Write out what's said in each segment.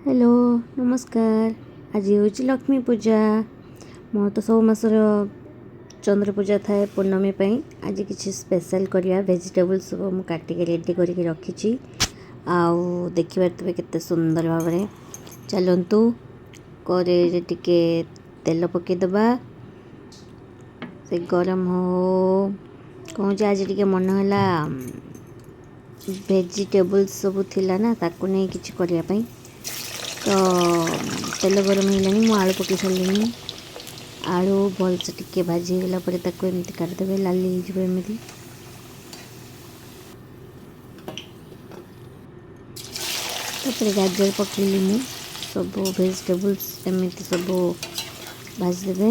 Hello, ନମସ୍କାର। ଆଜି ହେଉଛି ଲକ୍ଷ୍ମୀ ପୂଜା। ମୋର ତ ସବୁ ମାସର ଚନ୍ଦ୍ର ପୂଜା ଥାଏ ପୂର୍ଣ୍ଣମୀ ପାଇଁ। ଆଜି କିଛି ସ୍ପେଶାଲ୍ କରିବା। ଭେଜିଟେବୁଲ୍ ସବୁ ମୁଁ କାଟିକି ରେଡ଼ି କରିକି ରଖିଛି, ଆଉ ଦେଖିପାରୁଥିବେ କେତେ ସୁନ୍ଦର ଭାବରେ। ଚାଲନ୍ତୁ, କରେଇରେ ଟିକେ ତେଲ ପକାଇଦେବା, ସେ ଗରମ ହଉ। କ'ଣ ହେଉଛି, ଆଜି ଟିକେ ମନ ହେଲା ଭେଜିଟେବୁଲ୍ସ ସବୁ ଥିଲା ନା, ତାକୁ ନେଇ କିଛି କରିବା ପାଇଁ। ତ ତେଲ ଗରମ ହେଇଗଲାଣି, ମୁଁ ଆଳୁ ପକାଇ ସାରିଲିଣି। ଆଳୁ ଭଲସେ ଟିକେ ଭାଜି ହେଇଗଲା ପରେ ତାକୁ ଏମିତି କାଟିଦେବେ, ଲାଲି ହେଇଯିବ ଏମିତି। ତାପରେ ଗାଜର ପକାଇଲି ମୁଁ। ସବୁ ଭେଜିଟେବୁଲ୍ସ ଏମିତି ସବୁ ଭାଜିଦେବେ।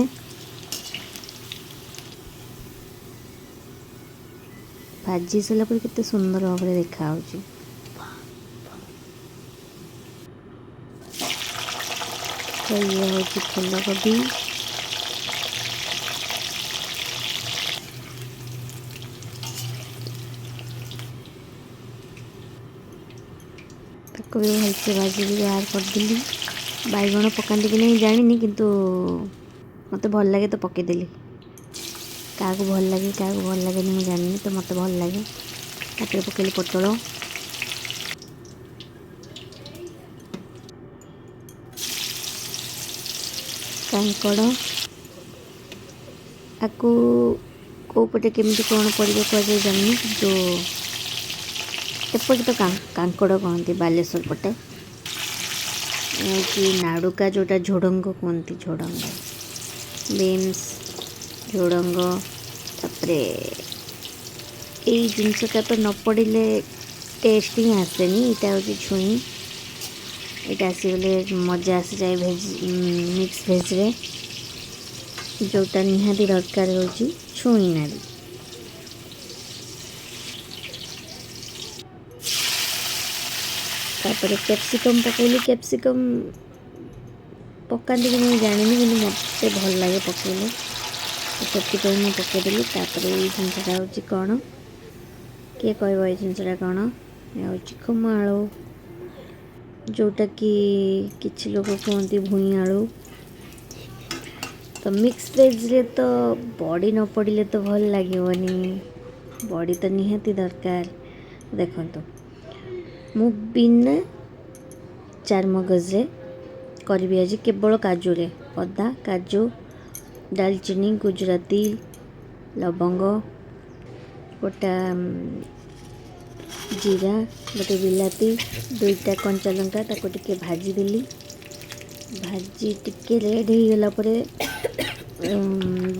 ଭାଜି ସାରିଲା ପରେ କେତେ ସୁନ୍ଦର ଭାବରେ ଦେଖାହେଉଛି। ତ ଇଏ ହେଉଛି ଫୁଲକୋବି। ତାକୁ ବି ଭଲସେ ଭାଜିକି ବାହାର କରିଦେଲି। ବାଇଗଣ ପକାନ୍ତି କି ନାହିଁ ଜାଣିନି, କିନ୍ତୁ ମୋତେ ଭଲ ଲାଗେ ତ ପକାଇଦେଲି। କାହାକୁ ଭଲ ଲାଗେ, କାହାକୁ ଭଲ ଲାଗେନି ମୁଁ ଜାଣିନି, ତ ମୋତେ ଭଲ ଲାଗେ। ତାପରେ ପକାଇଲି ପୋଟଳ। କାଙ୍କଡ଼। ଆକୁ କେଉଁ ପଟେ କେମିତି କ'ଣ ପରିବା କୁହାଯାଏ ଜାଣିନି, କିନ୍ତୁ ଏପଟେ ତ କାଙ୍କଡ଼ କହନ୍ତି ବାଲେଶ୍ୱର ପଟେ। ହେଉଛି ନାଡ଼ୁକା, ଯେଉଁଟା ଝୁଡ଼ଙ୍ଗ କୁହନ୍ତି, ଝୁଡ଼ଙ୍ଗ, ବିନ୍ସ, ଝୁଡ଼ଙ୍ଗ। ତାପରେ ଏଇ ଜିନିଷଟା ତ ନ ପଡ଼ିଲେ ଟେଷ୍ଟ ହିଁ ଆସେନି। ଏଇଟା ହେଉଛି ଛୁଇଁ। ଏଇଟା ଆସିଗଲେ ମଜା ଆସିଯାଏ ଭେଜ୍, ମିକ୍ସ ଭେଜ୍ରେ। ଯେଉଁଟା ନିହାତି ଦରକାର ହେଉଛି ଛୁଇଁ ନାଡ଼ି। ତାପରେ କ୍ୟାପ୍ସିକମ୍ ପକାଇଲି। କ୍ୟାପ୍ସିକମ୍ ପକାନ୍ତି କି ମୁଁ ଜାଣିନି, କିନ୍ତୁ ମୋତେ ଭଲ ଲାଗେ ପକାଇଲେ, ତ ସେଥିପାଇଁ ମୁଁ ପକାଇଦେଲି। ତାପରେ ଏଇ ଜିନିଷଟା ହେଉଛି କ'ଣ, କିଏ କହିବ ଏଇ ଜିନିଷଟା କ'ଣ? ଏ ହେଉଛି ଖୁମ ଆଳୁ, ଯେଉଁଟାକି କିଛି ଲୋକ କୁହନ୍ତି ଭୁଇଁ ଆଳୁ। ତ ମିକ୍ସ ଭେଜ୍ରେ ତ ବଡ଼ି ନ ପଡ଼ିଲେ ତ ଭଲ ଲାଗିବନି, ବଡ଼ି ତ ନିହାତି ଦରକାର। ଦେଖନ୍ତୁ, ମୁଁ ବିନା ଚାରମଗଜରେ କରିବି ଆଜି, କେବଳ କାଜୁରେ। ଅଦା, କାଜୁ, ଡାଲଚିନି, ଗୁଜୁରାତି, ଲବଙ୍ଗ, ଗୋଟା ଜିରା, ଗୋଟେ ବିଲାତି, ଦୁଇଟା କଞ୍ଚା ଲଙ୍କା, ତାକୁ ଟିକେ ଭାଜିଦେଲି। ଭାଜି ଟିକେ ରେଡ଼୍ ହେଇଗଲା ପରେ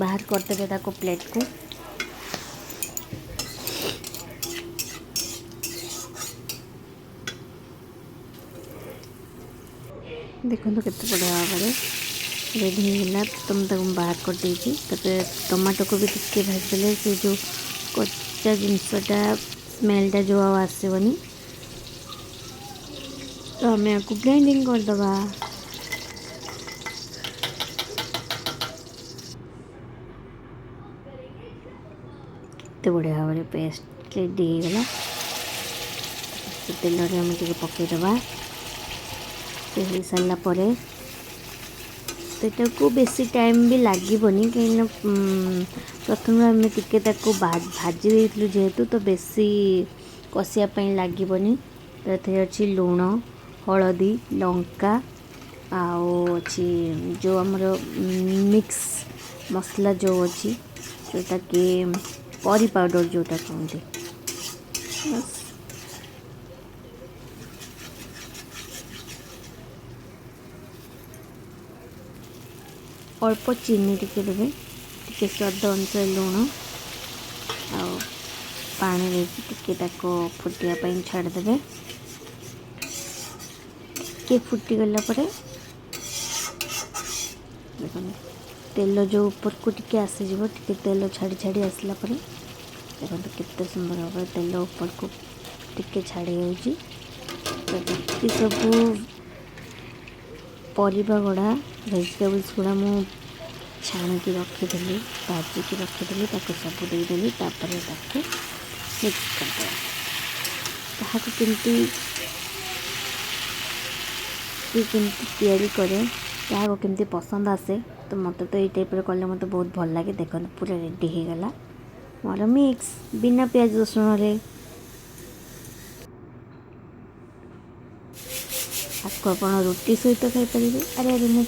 ବାହାର କରିଦେବେ ତାକୁ ପ୍ଲେଟ୍କୁ। ଦେଖନ୍ତୁ କେତେ ବଢ଼ିଆ ଭାବରେ ରେଡ଼ି ହେଇଗଲା। ତ ମୁଁ ତାକୁ ବାହାର କରିଦେଇଛି। ତାପରେ ଟମାଟୋକୁ ବି ଟିକେ ଭାଜିଦେଲେ ସେ ଯେଉଁ କଞ୍ଚା ଜିନିଷଟା, ସ୍ମେଲଟା ଯେଉଁ ଆଉ ଆସିବନି। ତ ଆମେ ଆକୁ ଗ୍ରାଇଣ୍ଡିଙ୍ଗ କରିଦେବା। କେତେ ବଢ଼ିଆ ଭାବରେ ପେଷ୍ଟ ରେଡ଼ି ହେଇଗଲା। ସେ ତେଲରେ ଆମେ ଟିକେ ପକାଇଦେବା। ସେ ହେଇସାରିଲା ପରେ ସେଟାକୁ ବେଶୀ ଟାଇମ୍ ବି ଲାଗିବନି, କାହିଁକିନା ପ୍ରଥମେ ଆମେ ଟିକେ ତାକୁ ଭାଜି ଦେଇଥିଲୁ ଯେହେତୁ, ତ ବେଶୀ କଷିବା ପାଇଁ ଲାଗିବନି। ତ ଏଥିରେ ଅଛି ଲୁଣ, ହଳଦୀ, ଲଙ୍କା, ଆଉ ଅଛି ଯେଉଁ ଆମର ମିକ୍ସ ମସଲା ଯେଉଁ ଅଛି, ଯେଉଁଟାକି କରି ପାଉଡ଼ର ଯେଉଁଟା କୁହନ୍ତି। ବାସ୍, ଅଳ୍ପ ଚିନି ଟିକେ ଦେବେ, ଟିକେ ସ୍ୱାଦ ଅନୁସାରେ ଲୁଣ ଆଉ ପାଣି ଦେଇକି ଟିକେ ତାକୁ ଫୁଟିବା ପାଇଁ ଛାଡ଼ିଦେବେ। ଟିକେ ଫୁଟିଗଲା ପରେ ଦେଖନ୍ତୁ ତେଲ ଯେଉଁ ଉପରକୁ ଟିକେ ଆସିଯିବ। ଟିକେ ତେଲ ଛାଡ଼ି ଛାଡ଼ି ଆସିଲା ପରେ ଦେଖନ୍ତୁ କେତେ ସୁନ୍ଦର ଭାବରେ ତେଲ ଉପରକୁ ଟିକେ ଛାଡ଼ି ଯାଉଛି। ତ ଯେତିକି ସବୁ ପରିବା ଗୁଡ଼ା, ଭେଜିଟେବୁଲ୍ସ ଗୁଡ଼ା ମୁଁ ଛାଣିକି ରଖିଥିଲି, ଭାଜିକି ରଖିଥିଲି, ତାକୁ ସବୁ ଦେଇଦେଲି। ତାପରେ ତାକୁ ମିକ୍ସ କରିଦେବା। କାହାକୁ କେମିତି କିଏ କେମିତି ତିଆରି କରେ, କାହାକୁ କେମିତି ପସନ୍ଦ ଆସେ। ତ ମୋତେ ତ ଏଇ ଟାଇପ୍ର କଲେ ମୋତେ ବହୁତ ଭଲ ଲାଗେ। ଦେଖନ୍ତୁ, ପୁରା ରେଡ଼ି ହେଇଗଲା ମୋର ମିକ୍ସ ବିନା ପିଆଜ ରସୁଣରେ। ଆକୁ ଆପଣ ରୁଟି ସହିତ ଖାଇପାରିବେ। ଆରେ ଆରେ, ମୁଁ